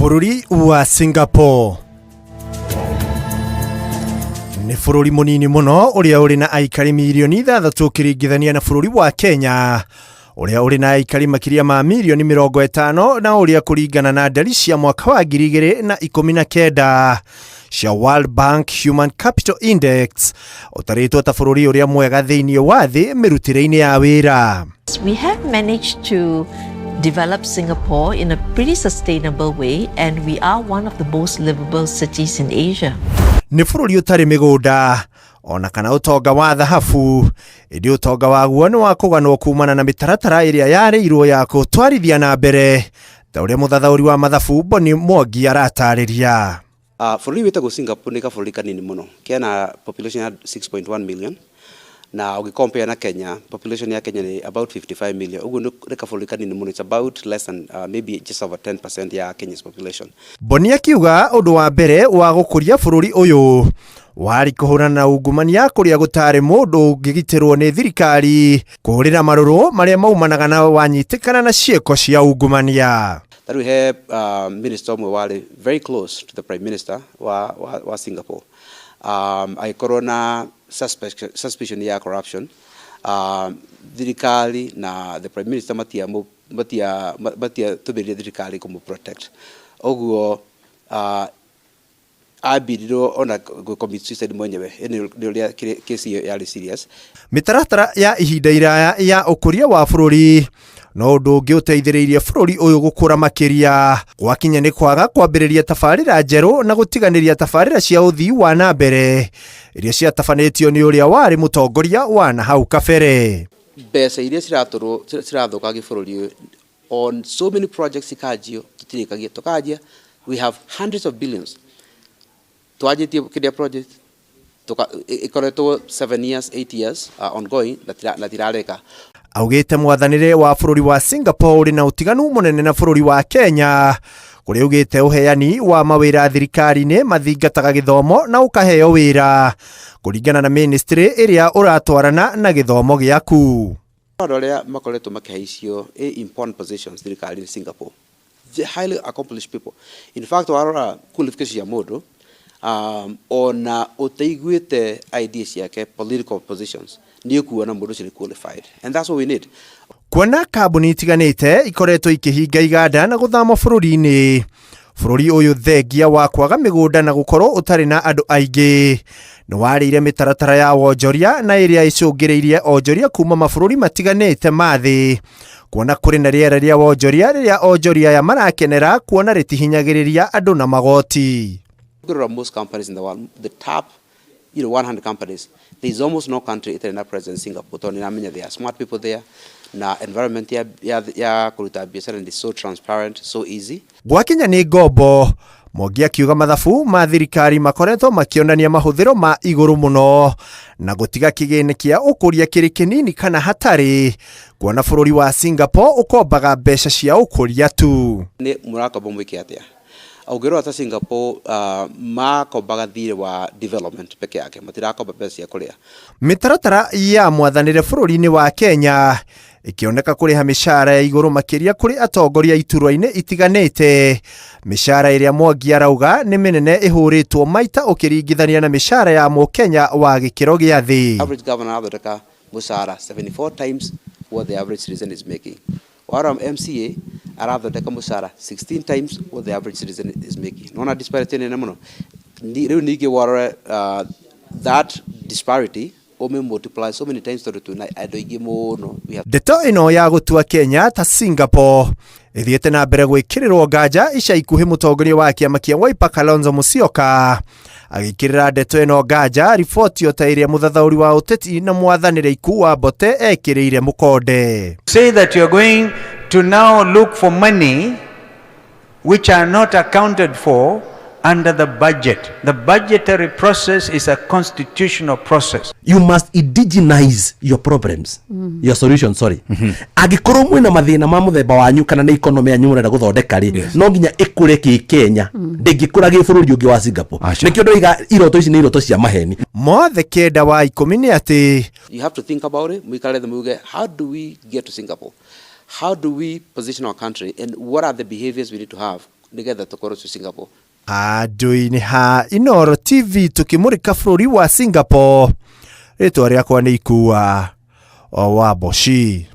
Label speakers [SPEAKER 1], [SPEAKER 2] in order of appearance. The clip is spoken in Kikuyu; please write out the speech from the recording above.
[SPEAKER 1] Bũrũri wa Singapore nĩ bũrũri mũnini mũno ũrĩa ũrĩ na aikari mirioni 6 ũkĩringithania na bũrũri wa Kenya ũrĩa ũrĩ na aikari makĩria ma mirioni 50, na ũrĩa kũringana na ndari cia mwaka wa 2019 cia World Bank Human Capital Index ũtarĩtwo ta bũrũri ũrĩa mwega thĩinĩ wa thĩ mĩrutĩre-inĩ ya wĩra.
[SPEAKER 2] We have managed to develop Singapore in a pretty sustainable way, and we are one of the most livable cities in Asia.
[SPEAKER 1] Nĩ bũrũri ũtarĩ mĩgũnda ona kana ũtonga wa thahabu, ĩndĩ ũtonga waguo nĩ wa kũganwo kumana na mĩtaratara ĩrĩa yarĩirwo ya kũtwarithia na mbere, ta ũrĩa mũthathaũri wa mathabu Boni Mwangi aratarĩria.
[SPEAKER 3] Bũrũri wĩtagwo Singapore nĩ kabũrũri kanini mũno kena population ya 6.1 million, na ũgĩ compare na Kenya, population ya Kenya nĩ about 55 million. Ũguo nĩ kabũrũri kanini mũno. It's about less than maybe just over 10% ya Kenya's population.
[SPEAKER 1] Boni akiuga ũndũ wa mbere wa gũkũria bũrũri ũyũ warĩ kũhũrana na ungumania, kũrĩa gũtarĩ mũndũ ũngĩgitĩrwo nĩ thirikari kũhũrĩra marũrũ marĩa maumanaga na wanyitĩkana na ciĩko cia ungumania.
[SPEAKER 3] Tarĩu he minister ũmwe warĩ very close to the prime minister wa Singapore, agĩkorwo na suspicion ya corruption. Thirikari na the prime minister matiatũmĩrire thirikari kũmũ protect. Ũguo ambirirwo ona commit suicide mwenyewe. Nĩ ũrĩa kesi ĩyo yarĩ serious.
[SPEAKER 1] Mĩtaratara ya ihinda iraya ya ũkũria wa bũrũri no ũndũ ũngĩ ũteithĩrĩirie bũrũri ũyũ gũkũra makĩria, gwakinya nĩ kwaga kwambĩrĩria tabarĩra njerũ na gũtiganĩria tabarĩra cia ũthii wa na mbere iria ciatabanĩtio nĩ ũrĩa warĩ mũtongoria wa na hau kabere.
[SPEAKER 3] Mbeca iria ciratũrwo cirathũkangia bũrũri ũyũ on so many projects ikanjio tutirĩkagia tũkanjia. We have hundreds of billions twanjĩtie kĩrĩa project ĩkoretwo 7 years, 8 years ongoing na tirareka.
[SPEAKER 1] Augĩte mwathanĩre wa bũrũri wa Singapore ũrĩ na ũtiganu mũnene na bũrũri wa Kenya, kũrĩa augĩte ũheani wa mawĩra thirikari-inĩ mathingataga gĩthomo na ũkaheo wĩra kũringana na ministry ĩrĩa ũratwarana na gĩthomo gĩaku.
[SPEAKER 3] Andũ arĩa makoretwo makĩhaicio important positions thirikari-inĩ Singapore, the highly accomplished people. In fact, warora qualification cia mũndũ, ona ũtaiguĩte ideas ciake, political positions, nĩ ũkuona mũndũ ũcio nĩ qualified, and that's what we need.
[SPEAKER 1] Kuona kambuni itiganĩte ikoretwo ikĩhinga iganda na gũthama bũrũri-inĩ, bũrũri ũyũ thengia wa kwaga mĩgũnda na gũkorwo ũtarĩ na andũ aingĩ nĩ warĩire mĩtaratara ya wonjoria na ĩrĩa ĩcũngĩrĩirie onjoria kuma mabũrũri matiganĩte ma thĩ kuona kũrĩ na rĩera rĩa wonjoria rĩrĩa onjoria aya marakenera kuona rĩtihinyagĩrĩria andũ na magoti.
[SPEAKER 3] Ũngĩrora most companies in the world, the top 100 companies, there is almost no country ĩtarĩ na presence Singapore, tondũ nĩramenya there are smart people there na environment ya kũruta biacara is so transparent, so easy.
[SPEAKER 1] Gwakinya nĩ ngombo, Mwangi akiuga mathabu ma thirikari makoretwo makĩonania mahũthĩro ma igũrũ mũno na gũtiga kĩgĩna kĩa ũkũria kĩrĩ kĩnini kana hatarĩ, kuona bũrũri wa Singapore ũkombaga mbeca cia ũkũria tu.
[SPEAKER 3] Nĩ mũrakomba mwĩke atĩa? Ũngĩrora ta Singapore, makombaga thirĩ wa development peke yake, matirakomba mbeca cia kũrĩa.
[SPEAKER 1] Mĩtaratara ya mwathanĩre bũrũri-inĩ wa Kenya ĩkĩoneka kũrĩha mĩcara ya igũrũ makĩria kũrĩ atongoria iturwa-inĩ itiganĩte, mĩcara ĩrĩa Mwangi arauga nĩ mĩnene ĩhũrĩtwo maita ũkĩringithania na mĩcara ya mũkenya wa gĩkĩro gĩa thĩ.
[SPEAKER 3] Average governor arathondeka mũcara 74 times what the average citizen is making. Warora MCA arathondeka mũcara 16 times what the average citizen is making. Nona disparity nene mũno. Rĩu ningĩ warora that disparity ũmĩ multiply so many times, tondũ twĩna andũ aingĩ mũno. We have
[SPEAKER 1] Ndeto ĩno ya gũtua Kenya ta Singapore ĩthiĩte na mbere gwĩkĩrĩrwo nganja. Ica ikuhĩ mũtongoria wa kĩama kĩa Wiper Kalonzo Musyoka agĩkĩrĩra ndeto ĩno nganja, riboti o ta ĩrĩa mũthathaũri wa ũteti na mwathanĩre Iku wa Mbote ekĩrĩire mũkonde.
[SPEAKER 4] Say that you're going to now look for money which are not accounted for under the budget. The budgetary process is a constitutional process.
[SPEAKER 5] You must indigenize your problems, your solution, sorry. Angĩkorwo mwĩna mathĩna ma mũthemba wanyu kana nĩ economy yanyu mũrenda gũthondeka rĩ, no nginya ĩkũre kĩ Kenya, ndĩngĩkũra gĩ bũrũri ũngĩ wa Singapore.
[SPEAKER 6] Aca.
[SPEAKER 5] Nĩkĩo ndoiga iroto ici nĩ iroto cia maheni.
[SPEAKER 1] Mothe kenda wa ikũmi nĩ atĩ
[SPEAKER 3] You have to think about it. Mwikare thĩ muge, how do we get to Singapore? How do we position our country, and what are the behaviors we need to have? Nigetha tũkorwo twĩ Singapore.
[SPEAKER 1] Handũ-inĩ ha Inooro TV tũkĩmũrĩka bũrũri wa Singapore, rĩtwa rĩakwa nĩ Ikua wa Mboci.